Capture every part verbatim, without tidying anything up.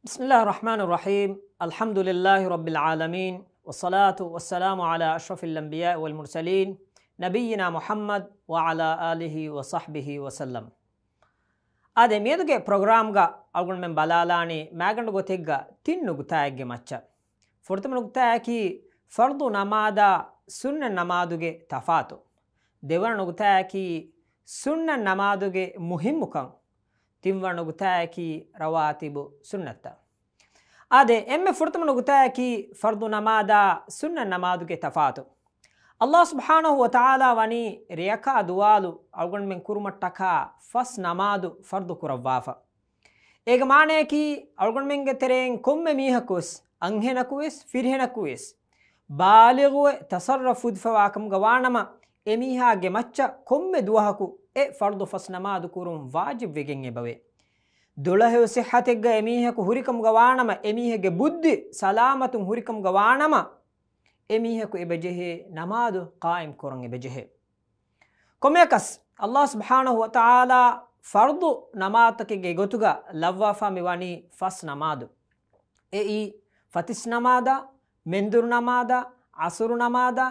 بسم الله الرحمن الرحيم. الحمد لله رب العالمين، والصلاة والسلام على أشرف الأنبياء والمرسلين، نبينا محمد وعلى آله وصحبه وسلم. އާދެ، މިއަދުގެ ޕްރޮގްރާމްގަ އަޅުގަނޑުމެން ބަލާލާނީ މާގަނޑު ގޮތެއްގަ ތިން ނުކުތާއެއްގެ މައްޗަށް. ފުރަތަމަ ނުކުތާއަކީ، ފަރުޟު ނަމާދާ ސުންނަ ނަމާދުގެ ތަފާތު. ދެވަނަ ނުކުތާއަކީ، ސުންނަ ނަމާދުގެ މުހިއްމުކަން. ތިންވަނަ ނުކުތާއަކީ، ރަވާތިބު ސުންނަތްތައް. އާދެ، އެންމެ ފުރަތަމަ ނުކުތާއަކީ، ފަރުޟު ނަމާދާ ސުންނަ ނަމާދުގެ ތަފާތު. އައްލާހު ސުބްޙާނަހު ވަތަޢާލާ ވަނީ ރެޔަކާ ދުވާލު އަޅުގަނޑުމެން ކުރުމަށްޓަކާ ފަސް ނަމާދު ފަރުޟު ކުރައްވާފަ. އޭގެ މާނައަކީ، އަޅުގަނޑުމެންގެ ތެރެއިން ކޮންމެ މީހަކުވެސް، އަންހެނަކުވެސް، ފިރިހެނަކުވެސް، ބާލިޣުވެ ތަޞައްރަފް ހުއްދިފަވާކަމުގަ ވާނަމަ، އެމީހާގެ މައްޗަށް ކޮންމެ ދުވަހަކު އެ ފަރުޟު ފަސް ނަމާދު ކުރުން ވާޖިބްވެގެން އެބަވޭ. ދުޅަހެޔޮ ސިއްހަތެއްގަ އެމީހަކު ހުރިކަމުގަ ވާނަމަ، އެމީހެއްގެ ބުއްދި ސަލާމަތުން ހުރިކަމުގަ ވާނަމަ، އެމީހަކު އެބަޖެހޭ ނަމާދު ޤާއިމް ކުރަން އެބަޖެހޭ. ކޮންމެއަކަސް، އައްލާހު ސުބްޙާނަހު ވަތަޢާލާ ފަރުޟު ނަމާދުތަކެއްގެ ގޮތުގަ ލައްވާފާ މި ވަނީ ފަސް ނަމާދު. އެއީ، ފަތިސް ނަމާދާ، މެންދުރު ނަމާދާ، ޢަޞުރު ނަމާދާ،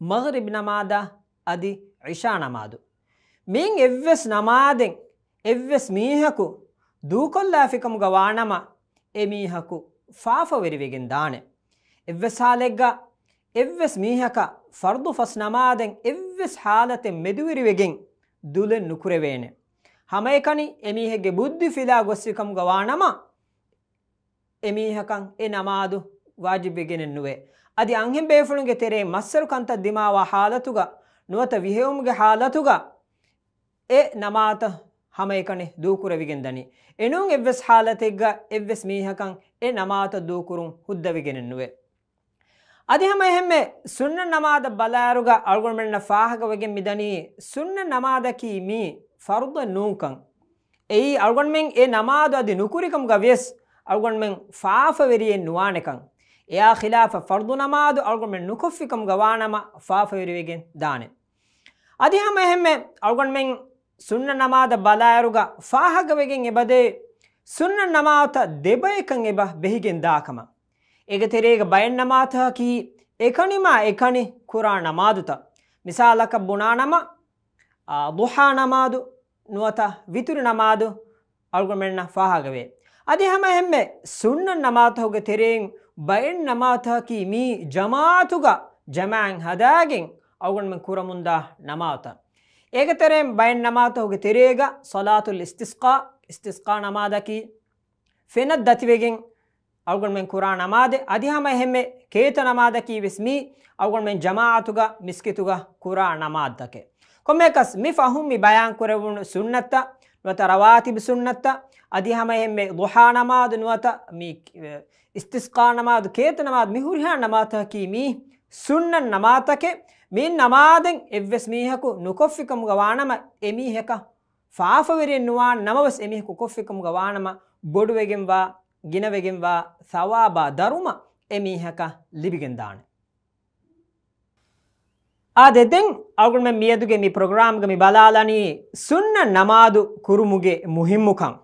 މަޣްރިބް ނަމާދާ، އަދި ޢިޝާ ނަމާދު. މިއިން އެއްވެސް ނަމާދެއް އެއްވެސް މީހަކު ދޫކޮށްލާފިކަމުގަ ވާނަމަ، އެމީހަކު ފާފަވެރިވެގެން ދާނެ. އެއްވެސް ހާލެއްގަ އެއްވެސް މީހަކަށް ފަރުޟު ފަސް ނަމާދެއް އެއްވެސް ހާލަތެއް މެދުވެރިވެގެން ދުލެއް ނުކުރެވޭނެ. ހަމައެކަނި އެމީހެއްގެ ބުއްދި ފިލާ ގޮސްފިކަމުގަ ވާނަމަ، އެމީހަކަށް އެ ނަމާދު ވާޖިބްވެގެނެއް ނުވޭ. އަދި އަންހެން ބޭފުޅުންގެ ތެރެއިން މައްސަރު ކަންތައް ދިމާވާ ހާލަތުގަ ނުވަތަ ވިހެއުމުގެ ހާލަތުގަ އެ ނަމާދު ހަމައެކަނި ދޫކުރެވިގެން ދަނީ. އެނޫން އެއްވެސް ހާލަތެއްގަ އެއްވެސް މީހަކަށް އެ ނަމާދު ދޫކުރުން ހުއްދަވެގެނެއް ނުވޭ. އަދި ހަމަ އެހެންމެ ސުންނަ ނަމާދަށް ބަލާއިރުގަ އަޅުގަނޑުމެންނަށް ފާހަގަވެގެން މިދަނީ، ސުންނަ ނަމާދަކީ މީ ފަރުޟެއް ނޫންކަން. އެއީ އަޅުގަނޑުމެން އެ ނަމާދު އަދި ނުކުރިކަމުގަ ވިޔަސް އަޅުގަނޑުމެން ފާފަވެރިއެއް ނުވާނެކަން. އެއާ ޚިލާފަށް ފަރުޟު ނަމާދު އަޅުގަނޑުމެން ނުކޮށްފިކަމުގަ ވާނަމަ ފާފަވެރިވެގެން ދާނެ. އަދި ހަމަ އެހެންމެ އަޅުގަނޑުމެން ސުންނަ ނަމާދަށް ބަލާއިރުގަ ފާހަގަވެގެން އެބަދޭ، ސުންނަ ނަމާދުތައް ދެބަޔަކަށް އެބަ ބެހިގެން ދާކަމަށް. އޭގެ ތެރޭގަ ބައެއް ނަމާދުތަކަކީ އެކަނިމާ އެކަނި ކުރާ ނަމާދުތައް. މިސާލަކަށް ބުނާނަމަ، އާ، ޟުޙާ ނަމާދު ނުވަތަ ވިތުރު ނަމާދު އަޅުގަނޑުމެންނަށް ފާހަގަވޭ. އަދި ހަމަ އެހެންމެ ސުންނަ ނަމާދުތަކުގެ ތެރެއިން ބައެއް ނަމާދުތަކަކީ މީ ޖަމާޢަތުގަ ޖަމާޢަތް ހަދާގެން އަޅުގަނޑުމެން ކުރަމުންދާ ނަމާދުތައް. އޭގެ ތެރެއިން ބައެއް ނަމާދުތަކުގެ ތެރޭގަ ޞަލާތުލް އިސްތިސްޤާ، އިސްތިސްޤާ ނަމާދަކީ ފެނަށް ދަތިވެގެން އަޅުގަނޑުމެން ކުރާ ނަމާދެއް. އަދި ހަމަ އެހެންމެ ކޭތަ ނަމާދަކީ ވެސް މީ އަޅުގަނޑުމެން ޖަމާޢަތުގަ މިސްކިތުގަ ކުރާ ނަމާދުތަކެއް. ކޮންމެއަކަސް މި ފަހުން މި ބަޔާން ކުރެވުނު ސުންނަތްތައް ނުވަތަ ރަވާތިބު ސުންނަތްތައް، އަދި ހަމަ އެހެންމެ ޟުޙާ ނަމާދު ނުވަތަ މި، އެ، އިސްތިސްޤާ ނަމާދު، ކޭތަ ނަމާދު، މި ހުރިހާ ނަމާދުތަކަކީ މީ ސުންނަ ނަމާދުތަކެއް. މި ނަމާދެއް އެއްވެސް މީހަކު ނުކޮށްފިކަމުގަ ވާނަމަ އެމީހަކަށް ފާފަވެރިއެއް ނުވާނެ. ނަމަވެސް އެމީހަކު ކޮށްފިކަމުގަ ވާނަމަ ބޮޑުވެގެންވާ، ގިނަވެގެންވާ ޘަވާބާ ދަރުމަ އެމީހަކަށް ލިބިގެންދާނެ. އާދެ، ދެން އަޅުގަނޑުމެން މިއަދުގެ މި ޕްރޮގްރާމްގަ މި ބަލާލަނީ ސުންނަ ނަމާދު ކުރުމުގެ މުހިއްމުކަން.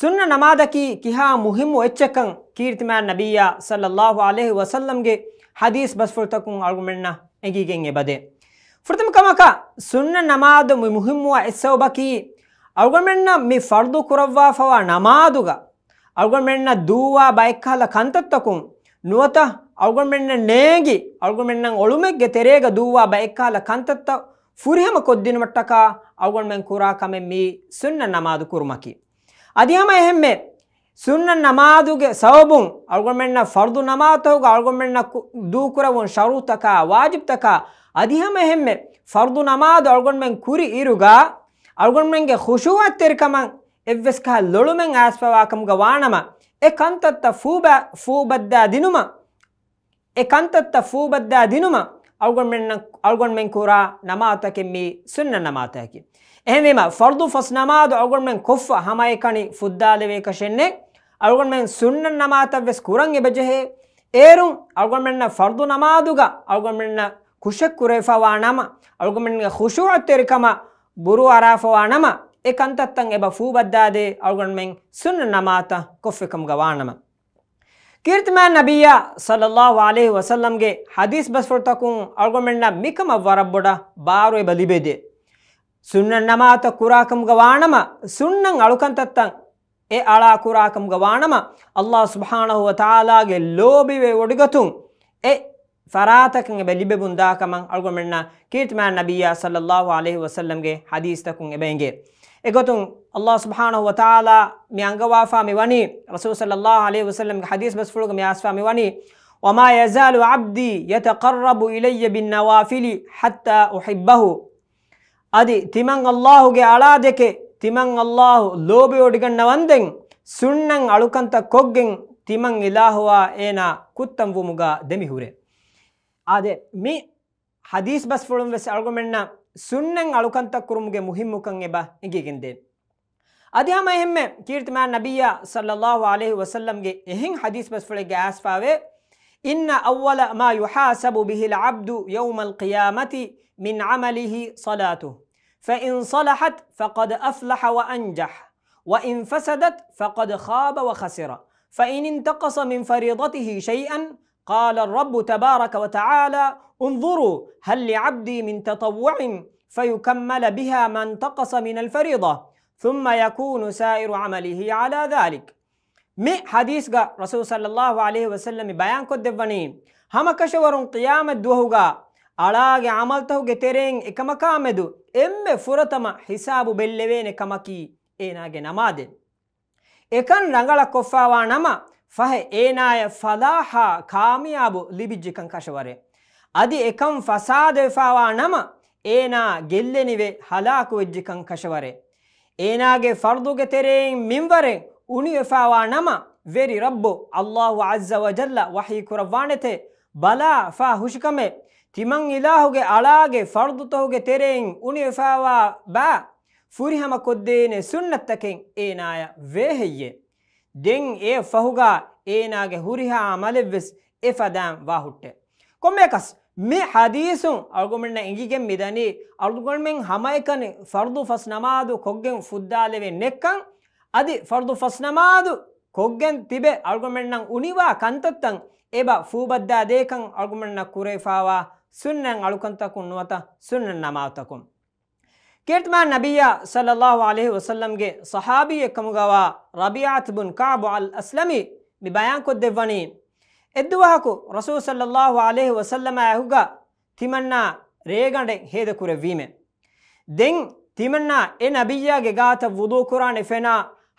ސުންނަ ނަމާދަކީ ކިހާ މުހިއްމު އެއްޗެއްކަން ކީރިތިމާ ނަބިއްޔާ ޞައްލައްލާހު ޢަލައިހި ވަސައްލަމްގެ ޙަދީޘް ބަސްފުޅުތަކުން އަޅުގަނޑުމެންނަށް އެނގިގެން އެބަދޭ. ފުރަތަމަ ކަމަކަށް ސުންނަ ނަމާދު މި މުހިއްމުވާ އެއް ސަބަބަކީ، އަޅުގަނޑުމެންނަށް މި ފަރުޟު ކުރައްވާފަވާ ނަމާދުގަ އަޅުގަނޑުމެންނަށް ދޫވާ ބައެއްކަހަލަ ކަންތައްތަކުން ނުވަތަ އަޅުގަނޑުމެންނަށް ނޭނގި، އަޅުގަނޑުމެންނަށް އޮޅުމެއްގެ ތެރޭގަ ދޫވާ ބައެއްކަހަލަ ކަންތައްތައް ފުރިހަމަ ކޮށްދިނުމަށްޓަކާ އަޅުގަނޑުމެން ކުރާ ކަމެއް މީ ސުންނަ ނަމާދު ކުރުމަކީ. އަދި ހަމަ އެހެންމެ ސުންނަ ނަމާދުގެ ސަބަބުން އަޅުގަނޑުމެންނަށް ފަރުޟު ނަމާދުތަކުގަ އަޅުގަނޑުމެންނަށް ކު-، ދޫކުރެވުން ޝަރުޠުތަކާ، ވާޖިބްތަކާ، އަދި ހަމަ އެހެންމެ ފަރުޟު ނަމާދު އަޅުގަނޑުމެން ކުރި އިރުގަ އަޅުގަނޑުމެންގެ ޚުޝޫޢަތްތެރިކަމަށް އެއްވެސް ކަހަލަ ލޮޅުމެއް އައިސްފަވާކަމުގަ ވާނަމަ، އެ ކަންތައްތައް ފޫބަ-، ފޫބައްދާ ދިނުމަށް، އެ ކަންތައްތައް ފޫބައްދާ ދިނުމަށް އަޅުގަނޑުމެންނަށް، އަޅުގަނޑުމެން ކުރާ ނަމާދުތަކެއް މީ ސުންނަ ނަމާދުތަކަކީ. އެހެންވީމަ، ފަރުޟު ފަސް ނަމާދު އަޅުގަނޑުމެން ކޮށްފަ ހަމައެކަނި ފުއްދާލެވޭކަށެއްނެއް، އަޅުގަނޑުމެން ސުންނަ ނަމާދުތައް ވެސް ކުރަން އެބަޖެހޭ. އޭރުން އަޅުގަނޑުމެންނަށް ފަރުޟު ނަމާދުގަ އަޅުގަނޑުމެންނަށް ކުށެއް ކުރެވިފަވާ ނަމަ، އަޅުގަނޑުމެންގެ ޚުޝޫޢަތްތެރިކަމަށް ބުރޫ އަރާފަވާ ނަމަ، އެ ކަންތައްތައް އެބަ ފޫބައްދާދޭ އަޅުގަނޑުމެން ސުންނަ ނަމާދުތައް ކޮށްފިކަމުގަ ވާނަމަ. ކީރިތިމާ ނަބިއްޔާ ޞައްލައްލާހު ޢަލައިހި ވަސައްލަމްގެ ޙަދީޘް ބަސްފުޅުތަކުން އަޅުގަނޑުމެންނަށް މިކަމަށް ވަރަށް ބޮޑަށް ބާރު އެބަ ލިބެދޭ. ސުންނަ ނަމާތައް ކުރާކަމުގަ ވާނަމަ، ސުންނަ އަޅުކަންތައްތައް އެ އަޅާ ކުރާކަމުގަ ވާނަމަ، ﷲ ސުބްޙާނަހު ވަތަޢާލާގެ ލޯބިވެ ވޮޑިގަތުން އެ ފަރާތަކަށް އެބަ ލިބެމުންދާ ކަމަށް އަޅުގަނޑުމެންނަށް ކީރިތިމާ ނަބިއްޔާ ޞައްލައްލާހު ޢަލައިހި ވަސައްލަމްގެ ޙަދީޘްތަކުން އެބަ އެނގޭ. އެގޮތުން ﷲ ސުބްޙާނަހު ވަތަޢާލާ މި އަންގަވާފާ މި ވަނީ، ރަސޫލު ޞައްލައްލާހު ޢަލައިހި ވަސައްލަމްގެ ޙަދީޘް ބަސްފުޅުގަ މި އައިސްފާ މި ވަނީ، "وما يزال عبدي يتقرب إلي بالنوافل حتى أحبه." އަދި ތިމަން ﷲ ގެ އަޅާދެކެ، ތިމަން ﷲ ލޯބިވޮޑިގަންނަވަންދެން، ސުންނަ އަޅުކަންތައް ކޮށްގެން ތިމަން އިލާހުއާ އޭނާ ކުއްތަންވުމުގަ ދެމިހުރޭ. އާދެ، މި ޙަދީޘް ބަސްފުޅުން ވެސް އަޅުގަނޑުމެންނަށް ސުންނަ އަޅުކަންތައް ކުރުމުގެ މުހިއްމުކަން އެބަ އެނގިގެންދޭ. އަދި ހަމަ އެހެންމެ ކީރިތިމާ ނަބިއްޔާ ޞައްލައްލާހު ޢަލައިހި ވަސައްލަމްގެ އެހެން ޙަދީޘް ބަސްފުޅެއްގަ އައިސްފާވޭ، "إن أول ما يحاسب به العبد يوم القيامة من عمله صلاته، فإن صلحت فقد أفلح وأنجح، وإن فسدت فقد خاب وخسر، فإن انتقص من فريضته شيئا، قال الرب تبارك وتعالى، انظروا هل لعبدي من تطوع فيكمل بها ما انتقص من الفريضة، ثم يكون سائر عمله على ذلك." މި ޙަދީޘްގަ ރަސޫލު ޞައްލައްލާހު ޢަލައިހި ވަސައްލަމް ބަޔާންކޮށްދެއްވަނީ، ހަމަކަށަވަރުން ޤިޔާމަތް ދުވަހުގަ އަޅާގެ ޢަމަލުތަކުގެ ތެރެއިން އެކަމަކާމެދު އެންމެ ފުރަތަމަ ހިސާބު ބެއްލެވޭނެ ކަމަކީ އޭނާގެ ނަމާދެއް. އެކަން ރަނގަޅަށް ކޮށްފާވާ ނަމަ، ފަހެ އޭނާޔަށް ފަލާޙާ ކާމިޔާބު ލިބިއްޖެކަން ކަށަވަރޭ. އަދި އެކަން ފަސާދަވެފާވާ ނަމަ، އޭނާ ގެއްލެނިވެ ހަލާކުވެއްޖެކަން ކަށަވަރޭ. އޭނާގެ ފަރުޟުގެ ތެރެއިން މިންވަރެއް އުނިވެފާވާ ނަމަ، ވެރި ރައްބު ﷲ ޢައްޒަ ވަޖައްލަ ވަޙީ ކުރައްވާނެތެ، ބަލާ ފާ ހުށިކަމެއް، ތިމަން އިލާހުގެ އަޅާގެ ފަރުޟުތަކުގެ ތެރެއިން އުނިވެފާވާ ބާ، ފުރިހަމަކޮށްދޭނެ ސުންނަތްތަކެއް އޭނާޔަށް ވޭހެއްޔޭ؟ ދެން އެއަށް ފަހުގަ އޭނާގެ ހުރިހާ ޢަމަލެއްވެސް އެފަދައިން ވާހުއްޓޭ. ކޮންމެއަކަސް، މި ޙަދީޘުން އަޅުގަނޑުމެންނަށް އެނގިގެން މިދަނީ، އަޅުގަނޑުމެން ހަމައެކަނި ފަރުޟު ފަސް ނަމާދު ކޮށްގެން ފުއްދާލެވޭ ނެއްކަން، އަދި ފަރުޟު ފަސް ނަމާދު ކޮށްގެން ތިބެ އަޅުގަނޑުމެންނަށް އުނިވާ ކަންތައްތައް އެބަ ފޫބައްދާ ދޭކަން އަޅުގަނޑުމެންނަށް ކުރެވިފާވާ ސުންނަ އަޅުކަންތަކުން ނުވަތަ ސުންނަ ނަމާދުތަކުން. ކީރިތިމާ ނަބިއްޔާ ޞައްލައްލާހު ޢަލައިހި ވަސައްލަމްގެ ޞަޙާބީއެއްކަމުގަވާ ރަބީޢަތު ބުން ކަޢުބު އަލް އަސްލަމީ މި ބަޔާންކޮށްދެއްވަނީ، އެއްދުވަހަކު ރަސޫލު ޞައްލައްލާހު ޢަލައިހި ވަސައްލަމާ އެކުގަ ތިމަންނާ ރޭގަނޑެއް ހޭދަކުރެއްވީމެ. ދެން ތިމަންނާ އެ ނަބިއްޔާގެ ގާތަށް ވުޟޫ ކުރާނެ ފެނާ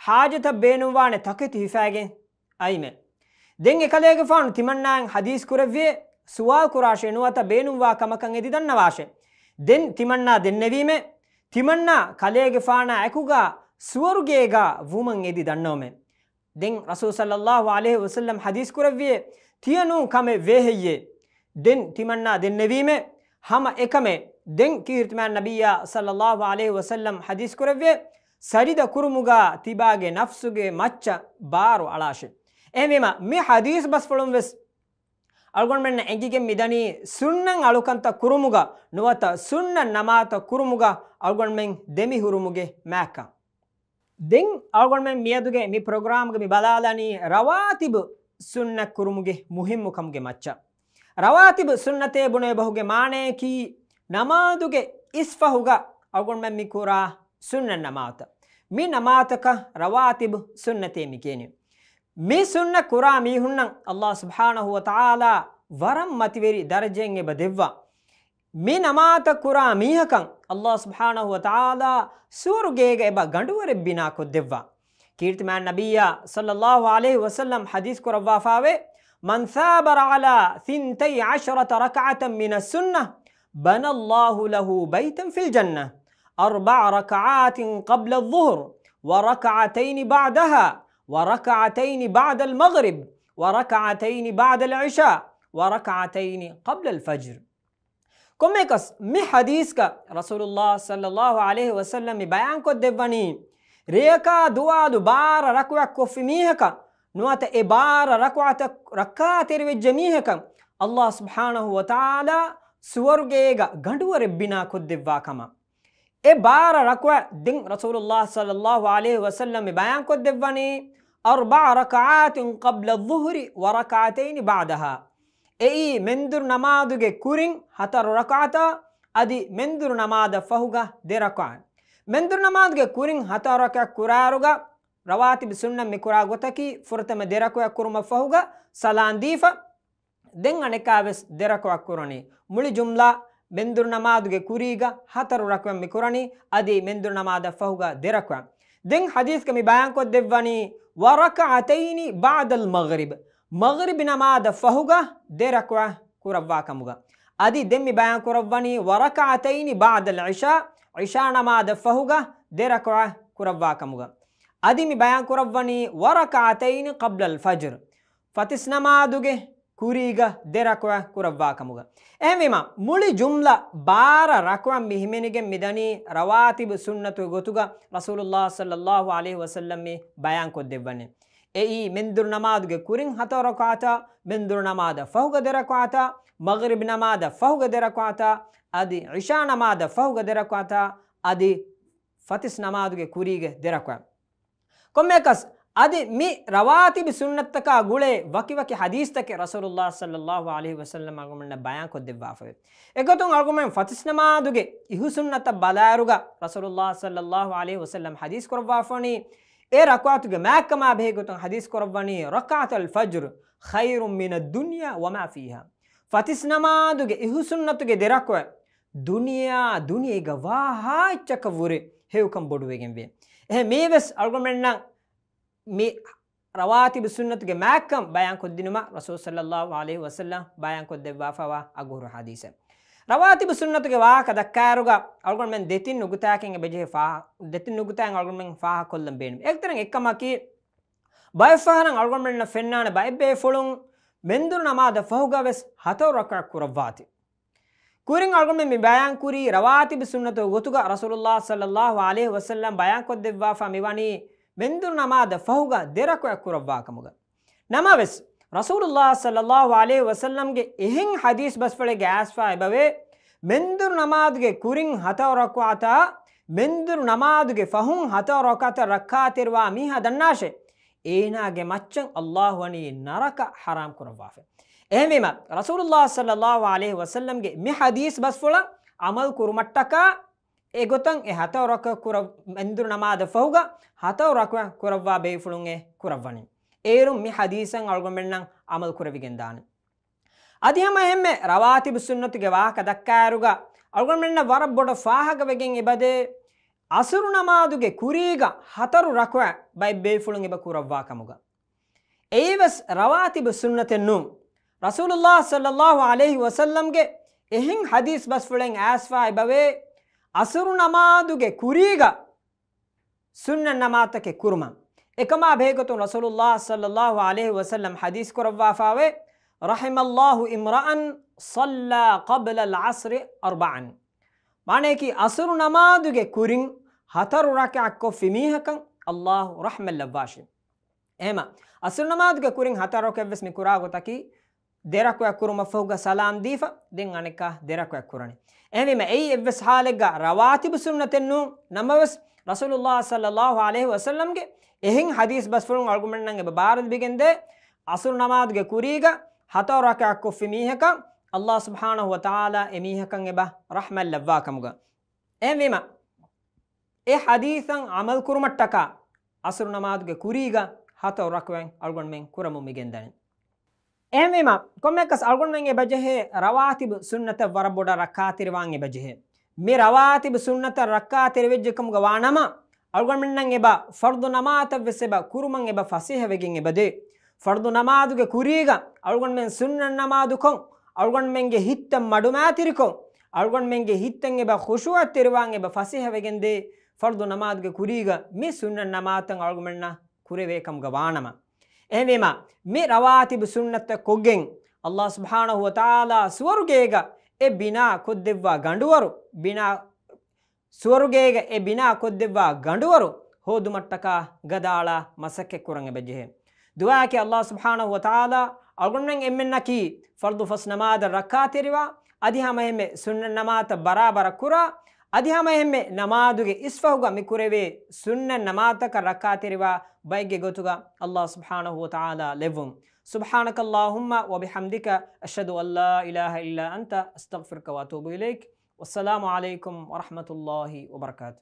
ޙާޖަތަށް ބޭނުންވާނެ ތަކެތި ހިފާގެން އައިމެ. ދެން އެކަލޭގެފާނު ތިމަންނާއަށް ޙަދީޘް ކުރެއްވިއޭ، ސުވާލު ކުރާށޭ ނުވަތަ ބޭނުންވާ ކަމަކަށް އެދި ދަންނަވާށޭ. ދެން ތިމަންނާ ދެންނެވީމެ، ތިމަންނާ ކަލޭގެފާނާ އެކުގަ ސުވަރުގޭގަ ވުމަށް އެދި ދަންނަވަމޭ. ދެން ރަސޫލު ޞައްލައްލާހު ޢަލައިހި ވަސައްލަމް ޙަދީޘް ކުރެއްވިއޭ، ތިޔަ ނޫން ކަމެއް ވޭހެއްޔޭ؟ ދެން ތިމަންނާ ދެންނެވީމެ، ހަމަ އެކަމެއް. ދެން ކީރިތިމާ ނަބިއްޔާ ޞައްލައްލާހު ޢަލައިހި ވަސައްލަމް ޙަދީޘް ކުރެއްވިއޭ، ސަޖިދަ ކުރުމުގަ ތިބާގެ ނަފްސުގެ މައްޗަށް ބާރު އަޅާށޭ. އެހެންވީމަ، މި ޙަދީޘް ބަސްފުޅުން ވެސް އަޅުގަނޑުމެންނަށް އެނގިގެން މިދަނީ ސުންނަ އަޅުކަންތައް ކުރުމުގަ ނުވަތަ ސުންނަ ނަމާދުތައް ކުރުމުގަ އަޅުގަނޑުމެން ދެމިހުރުމުގެ މާތްކަން. ދެން އަޅުގަނޑުމެން މިއަދުގެ މި ޕްރޮގްރާމްގަ މި ބަލާލަނީ ރަވާތިބު ސުންނަތް ކުރުމުގެ މުހިއްމުކަމުގެ މައްޗަށް. ރަވާތިބު ސުންނަތޭ ބުނެވޭ ބަހުގެ މާނަޔަކީ، ނަމާދުގެ އިސްފަހުގަ އަޅުގަނޑުމެން މި ކުރާ ސުންނަ ނަމާދުތައް. މި ނަމާދުތަކަށް ރަވާތިބު ސުންނަތޭ މި ކިޔަނީ. މި ސުންނަ ކުރާ މީހުންނަށް ﷲ ސުބްޙާނަހު ވަތަޢާލާ ވަރަށް މަތިވެރި ދަރަޖައެއް އެބަ ދެއްވާ. މި ނަމާދުތައް ކުރާ މީހަކަށް ﷲ ސުބްޙާނަހު ވަތަޢާލާ ސުވަރުގޭގަ އެބަ ގަނޑުވަރެއް ބިނާކޮށްދެއްވާ. ކީރިތިމާ ނަބިއްޔާ ޞައްލައްލާހު ޢަލައިހި ވަސައްލަމް ޙަދީޘް ކުރައްވާފާވޭ، "من ثابر على ثنتي عشرة ركعة من السنة بنى الله له بيتا في الجنة، أربع ركعات قبل الظهر، وركعتين بعدها، وركعتين بعد المغرب، وركعتين بعد العشاء، وركعتين قبل الفجر." ކޮންމެއަކަސް މި ޙަދީޘްގަ ރަސޫލުﷲ ޞައްލައްލާހު ޢަލައިހި ވަސައްލަމް މި ބަޔާންކޮށްދެއްވަނީ، ރެޔަކާ ދުވާލު ބާރަ ރަކުޢަތް ކޮށްފި މީހަކަށް ނުވަތަ އެ ބާރަ ރަކުޢަތަށް ރައްކާތެރިވެއްޖެ މީހަކަށް ﷲ ސުބްޙާނަހު ވަތަޢާލާ ސުވަރުގޭގަ ގަނޑުވަރެއް ބިނާކޮށްދެއްވާ ކަމަށް. އެ ބާރަ ރަކުޢަތް ދެން ރަސޫލުﷲ ޞައްލައްލާހު ޢަލައިހި ވަސައްލަމް މި ބަޔާންކޮށްދެއްވަނީ، أربع ركعات قبل الظهر وركعتين بعدها. އެއީ މެންދުރު ނަމާދުގެ ކުރިން ހަތަރު ރަކުޢަތާ، އަދި މެންދުރު ނަމާދަށް ފަހުގަ ދެ ރަކުޢަތް. މެންދުރު ނަމާދުގެ ކުރިން ހަތަރު ރަކުޢަތް ކުރާއިރުގަ ރަވާތިބު ސުންނަތް މި ކުރާ ގޮތަކީ ފުރަތަމަ ދެ ރަކުޢަތް ކުރުމަށް ފަހުގަ ސަލާން ދީފަ، ދެން އަނެއްކާވެސް ދެ ރަކުޢަތް ކުރަނީ. މުޅި ޖުމްލަ މެންދުރު ނަމާދުގެ ކުރީގަ ހަތަރު ރަކުޢަތް މި ކުރަނީ، އަދި މެންދުރު ނަމާދަށް ފަހުގަ ދެ ރަކުޢަތް. ދެން ޙަދީޘްގަ މި ބަޔާންކޮށްދެއްވަނީ، وركعتين بعد المغرب، މަޣްރިބް ނަމާދަށް ފަހުގަ ދެ ރަކުޢަތް ކުރައްވާ ކަމުގަ. އަދި ދެން މި ބަޔާން ކުރައްވަނީ، وركعتين بعد العشاء، ޢިޝާ ނަމާދަށް ފަހުގަ ދެ ރަކުޢަތް ކުރައްވާ ކަމުގަ. އަދި މި ބަޔާން ކުރައްވަނީ، وركعتين قبل الفجر، ފަތިސް ނަމާދުގެ ކުރީގަ ދެ ރަކުޢަތް ކުރައްވާ ކަމުގަ. އެހެންވީމަ، މުޅި ޖުމްލަ ބާރަ ރަކުޢަތް މި ހިމެނިގެން މިދަނީ ރަވާތިބު ސުންނަތުގެ ގޮތުގަ ރަސޫލުﷲ ޞައްލަﷲ ޢަލައިހި ވަސައްލަމް މި ބަޔާން ކޮށްދެއްވަނީ. އެއީ މެންދުރު ނަމާދުގެ ކުރިން ހަތަރު ރަކުޢަތާ، މެންދުރު ނަމާދަށް ފަހުގަ ދެ ރަކުޢަތާ، މަޣްރިބް ނަމާދަށް ފަހުގަ ދެ ރަކުޢަތާ، އަދި ޢިޝާ ނަމާދަށް ފަހުގަ ދެ ރަކުޢަތާ، އަދި ފަތިސް ނަމާދުގެ ކުރީގެ ދެ ރަކުޢަތް. ކޮންމެއަކަސް، އަދި މި ރަވާތިބު ސުންނަތަކާ ގުޅޭ ވަކިވަކި ޙަދީޘްތަކެއް ރަސޫލުﷲ ޞައްލަﷲ ޢަލައިހި ވަސައްލަމް އަޅުގަނޑުމެންނަށް ބަޔާން ކޮށްދެއްވާފައި. އެގޮތުން އަޅުގަނޑުމެން ފަތިސް ނަމާދުގެ އިހު ސުންނަތަށް ބަލާއިރުގަ ރަސޫލުﷲ ޞައްލަﷲ ޢަލައިހި ވަސައްލަމް ޙަދީޘް ކުރައްވާފަވަނީ، އެ ރަކުޢަތުގެ މާތްކަމާ ބެހޭ ގޮތުން ޙަދީޘް ކުރައްވަނީ، ركعتا الفجر خير من الدنيا وما فيها. ފަތިސް ނަމާދުގެ އިހު ސުންނަތުގެ ދެ ރަކުޢަތް ދުނިޔެއާ ދުނިޔޭގަ ވާ ހާއްޗަކަށް ވުރެ ހެޔޮކަން ބޮޑުވެގެންވޭ. އެހެން މީވެސް އަޅުގަނޑުމެންނަށް މި ރަވާތިބު ސުންނަތުގެ މާތްކަން ބަޔާން ކޮށްދިނުމަށް ރަސޫލު ޞައްލަﷲ ޢަލައިހި ވަސައްލަމް ބަޔާން ކޮށްދެއްވާފައިވާ އަގުހުރި ޙަދީޘެއް. ރަވާތިބު ސުންނަތުގެ ވާހަކަ ދައްކާއިރުގަ އަޅުގަނޑުމެން ދެތިން ނުކުތާއަކަށް އެބަޖެހޭ ފާހަ-، ދެތިން ނުކުތާއެއް އަޅުގަނޑުމެން ފާހަގަކޮށްލަން ބޭނުމޭ. އެއްތަނެއް އެއްކަމަކީ، ބައެއްފަހަރަށް އަޅުގަނޑުމެންނަށް ފެންނާނެ ބައެއް ބޭފުޅުން މެންދުރު ނަމާދަށް ފަހުގަވެސް ހަތަރު ރަކުޢަތް ކުރައްވާތި. ކުރިން އަޅުގަނޑުމެން މި ބަޔާންކުރީ ރަވާތިބު ސުންނަތުގެ ގޮތުގަ ރަސޫލުﷲ ޞައްލަﷲ ޢަލައިހި ވަސައްލަމް ބަޔާންކޮށްދެއްވާފަ މިވަނީ މެންދުރު ނަމާދަށް ފަހުގަ ދެ ރަކުޢަތް ކުރައްވާ ކަމުގަ. ނަމަވެސް، ރަސޫލުﷲ ޞައްލަﷲ ޢަލައިހި ވަސައްލަމްގެ އެހެން ޙަދީޘް ބަސްފުޅެއްގަ އައިސްފަ އެބަވޭ، މެންދުރު ނަމާދުގެ ކުރިން ހަތަރު ރަކުޢަތާ، މެންދުރު ނަމާދުގެ ފަހުން ހަތަރު ރަކުޢަތަށް ރައްކާތެރިވާ މީހާ ދަންނާށޭ، އޭނާގެ މައްޗަށް ﷲ ވަނީ ނަރަކަ ޙަރާމް ކުރައްވާފަ. އެހެންވީމަ، ރަސޫލުﷲ ޞައްލަﷲ ޢަލައިހި ވަސައްލަމްގެ މި ޙަދީޘް ބަސްފުޅަށް ޢަމަލު ކުރުމަށްޓަކާ، އެގޮތަށް އެ ހަތަރު ރަކުޢަތް ކުރަ-، މެންދުރު ނަމާދަށް ފަހުގަ ހަތަރު ރަކުޢަތް ކުރައްވާ ބޭފުޅުން އެ ކުރައްވަނީ. އޭރުން މި ޙަދީޘަށް އަޅުގަނޑުމެންނަށް ޢަމަލު ކުރެވިގެން ދާނެ. އަދި ހަމަ އެހެންމެ ރަވާތިބު ސުންނަތުގެ ވާހަކަ ދައްކާއިރުގަ އަޅުގަނޑުމެންނަށް ވަރަށް ބޮޑަށް ފާހަގަވެގެން އެބަދޭ، ޢަޞުރު ނަމާދުގެ ކުރީގަ ހަތަރު ރަކުޢަތް ބައެއް ބޭފުޅުން އެބަ ކުރައްވާ ކަމުގަ. އެއީވެސް ރަވާތިބު ސުންނަތެއް ނޫން. ރަސޫލުﷲ ޞައްލަﷲ ޢަލައިހި ވަސައްލަމްގެ އެހެން ޙަދީޘް ބަސްފުޅެއް އައިސްފަ އެބަވޭ، ޢަޞުރު ނަމާދުގެ ކުރީގަ ސުންނަތް ނަމާދުތަކެއް ކުރުމަށް. އެކަމާ ބެހޭގޮތުން ރަސޫލުﷲ ޞައްލަﷲ ޢަލައިހި ވަސައްލަމް ޙަދީޘް ކުރައްވާފައިވޭ، رحم الله امرأ صلى قبل العصر أربعا. މާނަޔަކީ، ޢަޞުރު ނަމާދުގެ ކުރިން ހަތަރު ރަކަޢަތް ކޮށްފި މީހަކަށް ﷲ ރަޙްމަތް ލައްވާށި. އެހެމަ، ޢަޞުރު ނަމާދުގެ ކުރިން ހަތަރު ރަކަޢަތް ވެސް މި ކުރާ ގޮތަކީ، ދެ ރަކުޢަތް ކުރުމަށްފަހުގަ ސަލާމް ދީފަ، ދެން އަނެއްކާ ދެ ރަކުޢަތް ކުރަނީ. އެހެންވީމަ، އެއީ އެއްވެސް ޙާލެއްގަ ރަވާތިބު ސުންނަތެއް ނޫން. ނަމަވެސް، ރަސޫލުﷲ ޞައްލަﷲ ޢަލައިހި ވަސައްލަމްގެ އެހެން ޙަދީޘް ބަސްފުޅުން އަޅުގަނޑުމެންނަށް އެބަ ބާރުލިބިގެންދޭ، ޢަޞުރު ނަމާދުގެ ކުރީގަ ހަތަރު ރަކަޢަތް ކޮށްފި މީހަކަށް، ﷲ ސުބްޙާނަހޫ ވަތަޢާލާ އެ މީހަކަށް އެބަ ރަޙްމަތް ލައްވާ ކަމުގަ. އެހެންވީމަ، އެ ޙަދީޘަށް ޢަމަލު ކުރުމަށްޓަކާ، ޢަޞުރު ނަމާދުގެ ކުރީގަ ހަތަރު ރަކުޢަތް އަޅުގަނޑުމެން ކުރަމުން މިގެންދަނީ. އެހެންވީމަ، ކޮންމެއަކަސް އަޅުގަނޑުމެން އެބަޖެހޭ ރަވާތިބު ސުންނަތަށް ވަރަށް ބޮޑަށް ރައްކާތެރިވާން އެބަޖެހޭ. މި ރަވާތިބު ސުންނަތަށް ރައްކާތެރިވެއްޖެ ކަމުގަ ވާނަމަ، އަޅުގަނޑުމެންނަށް އެބަ ފަރްޟު ނަމާދުތައް ވެސް އެބަ ކުރުމަށް އެބަ ފަސޭހަވެގެން އެބަދޭ. ފަރްޟު ނަމާދުގެ ކުރީގަ އަޅުގަނޑުމެން ސުންނަތް ނަމާދުކޮށް، އަޅުގަނޑުމެންގެ ހިތްތައް މަޑުމައިތިރިކޮށް، އަޅުގަނޑުމެންގެ ހިތްތައް އެބަ ޚުޝޫޢަތްތެރިވާން އެބަ ފަސޭހަވެގެންދޭ. ފަރްޟު ނަމާދުގެ ކުރީގަ މި ސުންނަތް ނަމާދުތައް އަޅުގަނޑުމެންނަށް ކުރެވޭ ކަމުގަ ވާނަމަ. އެހެންވީމަ، މި ރަވާތިބު ސުންނަތްތައް ކޮށްގެން، ﷲ ސުބްޙާނަހޫ ވަތަޢާލާ ސުވަރުގޭގަ އެ ބިނާ ކޮށްދެއްވާ ގަނޑުވަރު، ބިނާ، ސުވަރުގޭގަ އެ ބިނާ ކޮށްދެއްވާ ގަނޑުވަރު ހޯދުމަށްޓަކާ ގަދައަޅާ މަސައްކަތް ކުރަން އެބަޖެހޭ. ދުޢާއަކީ ﷲ ސުބްޙާނަހޫ ވަތަޢާލާ އަޅުގަނޑުމެން އެންމެންނަކީ ފަރްޟު ފަސް ނަމާދަށް ރައްކާތެރިވާ، އަދި ހަމައެހެންމެ ސުންނަތް ނަމާދަށް ބަރާބަރަށް ކުރާ، އަދި ހަމައެހެންމެ ނަމާދުގެ އިސްފަހުގަ މި ކުރެވޭ ސުންނަތް ނަމާދަކަށް ރައްކާތެރިވާ ބައެއްގެ ގޮތުގަ ﷲ ސުބްޙާނަހޫ ވަތަޢާލާ ލެއްވުން. سبحانك اللهم وبحمدك، أشهد أن لا إله إلا أنت، أستغفرك وأتوب إليك. والسلام عليكم ورحمة الله وبركاته.